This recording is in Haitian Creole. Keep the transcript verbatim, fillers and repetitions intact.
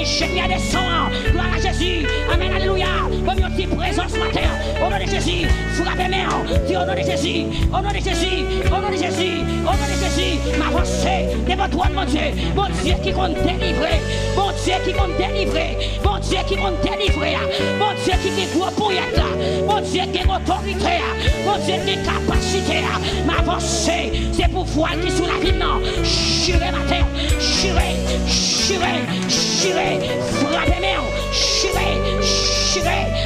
Jemya de san an. Glwa a Jezi. Amèn, alelouya. Ban m yon ti prezans maten. O non de Jezi, frape men w. Di, o non de Jezi, o non de Jezi, o non de Jezi, o non de Jezi. M avanse devan twòn Bondye. Bondye ki konn delivre. Bondye ki konn delivre. Bondye ki konn delivre a. Bondye ki gen gwo ponyèt la. Bondye gen otorite a. Bondye gen kapasite a. M avanse. Se pouvwa l ki sou lavi m nan. Chire maten. Chire. Chire. Chire. Frape men w. Chire. Chire.